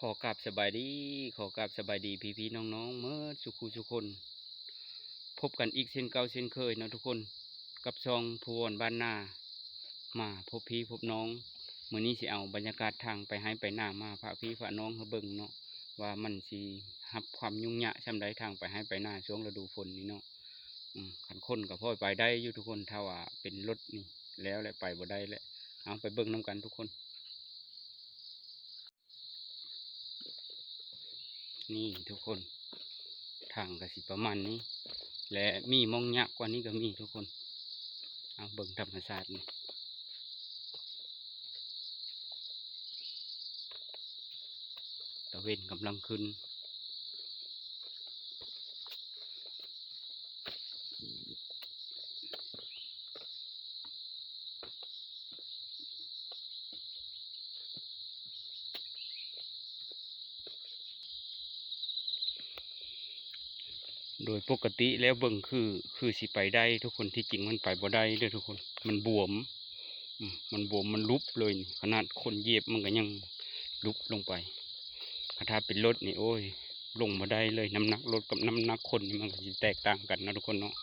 ຂໍກາບສະບາຍດີ ຂໍກາບສະບາຍດີພີ່ໆນ້ອງໆເໝິດສູ່ຄູ່ສູ່ຄົນ. ພົບກັນອີກເຊັ່ນເກົ່າເຊັ່ນເຄີຍເນາະທຸກຄົນ ກັບຊ່ອງພູວອນບ້ານນາ ມາພົບພີ່ພົບນ້ອງ. ມື້ນີ້ຊິເອົາບັນຍາກາດທາງໄປໄຮ່ໄປນາມາຝາກພີ່ຝາກນ້ອງໃຫ້ເບິ່ງເນາະ ວ່າມັນຊິຮັບຄວາມຫຍຸ້ງຍາກສ່ຳໃດ ທາງໄປໄຮ່ໄປນາຊ່ວງລະດູຝົນນີ້ເນາະ. ອືມ ຄັນຄົນກໍພໍໄປໄດ້ຢູ່ທຸກຄົນ ຖ້າວ່າເປັນລົດນີ້ແລ້ວແຫຼະ ໄປບໍ່ໄດ້ແຫຼະ. ເອົາ ໄປເບິ່ງນຳກັນທຸກຄົນ. ນີ້ທຸກຄົນ ທາງກໍຊິປະມານນີ້ ແລະ ມີໝ່ອງຍາກກວ່ານີ້ກໍມີທຸກຄົນ. ເອົາ ເບິ່ງທຳມະຊາດນີ້ ຕາເວັນກຳລັງຂຶ້ນ. ໂດຍປົກກະຕິແລ້ວເບິ່ງຄື ຄືຊິໄປໄດ້ທຸກຄົນ ທີ່ຈິງມັນໄປບໍ່ໄດ້ເດີທຸກຄົນ ມັນບວມ. ອືມ ມັນບວມ ມັນຫຼຸບເລີຍນີ້ ຂະໜາດຄົນຢຽບມັນກໍຍັງຫຼຸບລົງໄປ. ຄັນຖ້າເປັນລົດນີ້ ໂອ້ຍ ລົງບໍ່ໄດ້ເລີຍ ນ້ຳໜັກລົດກັບນ້ຳໜັກຄົນນີ້ ມັນກໍຊິແຕກຕ່າງກັນເນາະທຸກຄົນເນາະ.